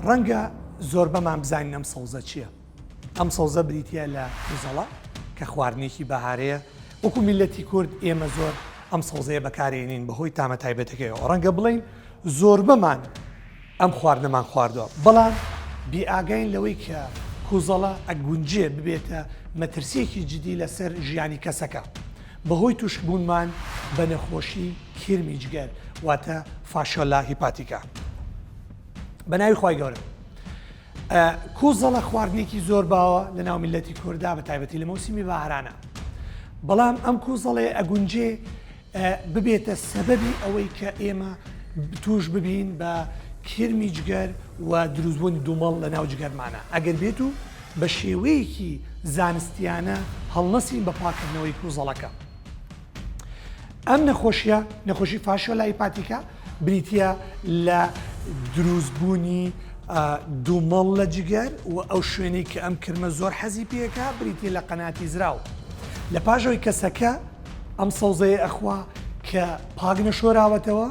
ڕەنگە زۆربەمان بزانین ئەم سەوزە چییە. ئەم سەوزە بریتییە لە کوزەڵە کە خواردنێکی بەهارەیە. وەکو میللەتی کورد ئێمە زۆر ئەم سەوزەیە بەکارێنین بەهۆی تامە تایبەتەکەیەوە. ڕەنگە بڵێین زۆربەمان ئەم خواردنەمان خواردووە، بەڵام بێئاگاین لەوەی کە کوزەڵە ئەگونجێ ببێتە مەترسییەکی جدی لەسەر ژیانی کەسەکە بەهۆی تووشبوونمان بە نەخۆشی کرمی جگەر واتە Fasciola hepatica. بە ناوی خوای گەورە. کوزەڵە خواردنێکی زۆر باوە لە ناو میللەتی کورددا بە تایبەتی لە مەوسیمی بەهارانە. بەڵام ئەم کوزەڵەیە ئەگونجێ ببێتە سەبەبی ئەوەی کە ئێمە توش ببین بە کرمی جگەر و دروستبوونی دومەڵ لە ناو جگەرمانە ئەگەر بێت و بە شێوەیەکی زانستیانە هەڵنەسین بە پاکردنەوەی کوزەڵەکە. ئەم نەخۆشیە، نەخۆشی Fasciola hepatica، بریتییە لە دروستبوونی دومەڵ لە جگەر و ئەو شوێنەی کە ئەم کرمە زۆر حەزی پێکا بریتییە لە قەناتی زراو. لە پاش ئەوەی کەسەکە ئەم سەوزەیە ئەخوا کە پاک نەشۆراوەتەوە،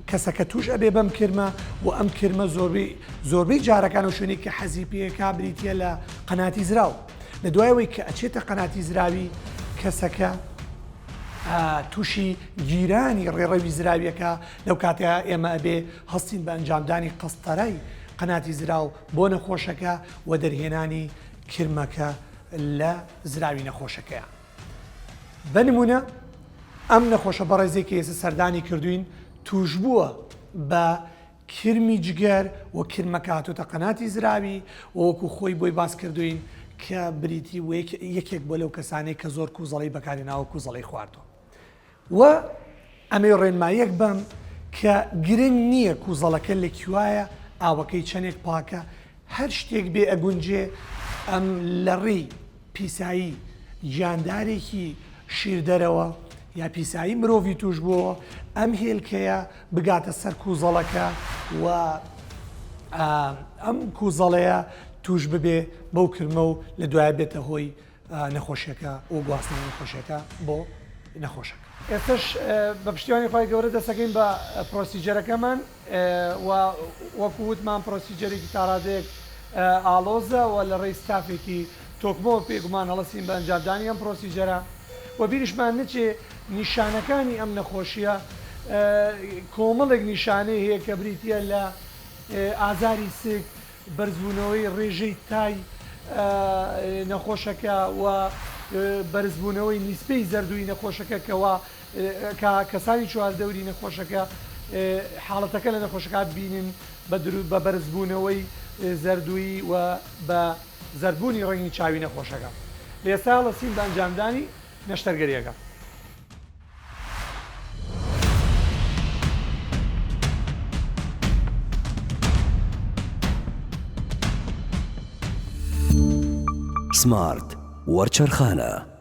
کەسەکە توش ئەبێ بەم کرمە و ئەم کرمە زۆربەی زۆربەی جارەکان و شوێنێک کە حەزی پێکا بریتییە لە قەناتی زراو. لە دوای ئەوەی کە ئەچێتە قەناتی زراوی کەسەکە تووشی گیرانی ڕێڕەوی زراویەکە لەو کاتەیا ئێمە ئەبێ هەستین بە ئەنجامدانی قەستەرای قەناتی زراو بۆ نەخۆشەکە و دەرهێنانی کرمەکە لە زراوی نەخۆشەکەیان. بە نمونە ئەم نەخۆشە بەڕێزەی کە ئێستا سەردانی کردوین توشبووە بە کرمی جگەر و کرمەکە هاتۆتە قەناتی زراوی و وەکو خۆی بۆی باس کردوین کە بریتی و یەکێک بۆ لەو کەسانەی کە زۆر کوزەڵی بەکارهێناوە کوزەڵی خواردووە و ئەمەی ڕێنماییەک بەم کە گرنگ نییە کوزەڵەکە لە کوایە ئاوەکەی چەندێک پاکە هەر شتێک بێ ئەگونجێ ئەم لە ڕێی پیسایی گیاندارێکی شیردەرەوە یا پیسایی مرۆڤی توشبووەوە ئەم هێلکەیە بگاتە سەر کوزەڵەکە و ئەم کوزەڵەیە توش ببێ بەو کرمە و لە دوایە بێتە هۆی نەخۆشیەکە و گواستنەوەی نەخۆشیەکە بۆ نەخۆشەکە. ئێستەش بە پشتیوانی خوای گەورە دەستەکەین بە procedure ەکەمان و وەکو وتمان procedure ێکی تاڕادەیەک ئاڵۆزە و لە ڕێی ستافێکی تۆکمەوە بێگومان هەڵەسین بە ئەنجامدانی ئەم procedure ە و بیریشمان نەچێ نیشانەکانی ئەم نەخۆشیە کۆمەڵێک نیشانەی هەیە کە بریتیە لە ئازاری سک، بەرزبوونەوەی ڕێژەی تای نەخۆشەکە و بەرزبوونەوەی نیسبەی زەردووی نەخۆشەکە کەوا کە کەسانی چواردەوری نەخۆشەکە حاڵەتەکە لە نەخۆشەکە ببینن بە بەرزبوونەوەی زەردوویی و بە زەردبوونی ڕەنگی چاوی نەخۆشەکە. لە ئێستا هەڵەسین بە ئەنجامدانی نەشتەرگەرییەکە. سمارت وەرچەرخانە.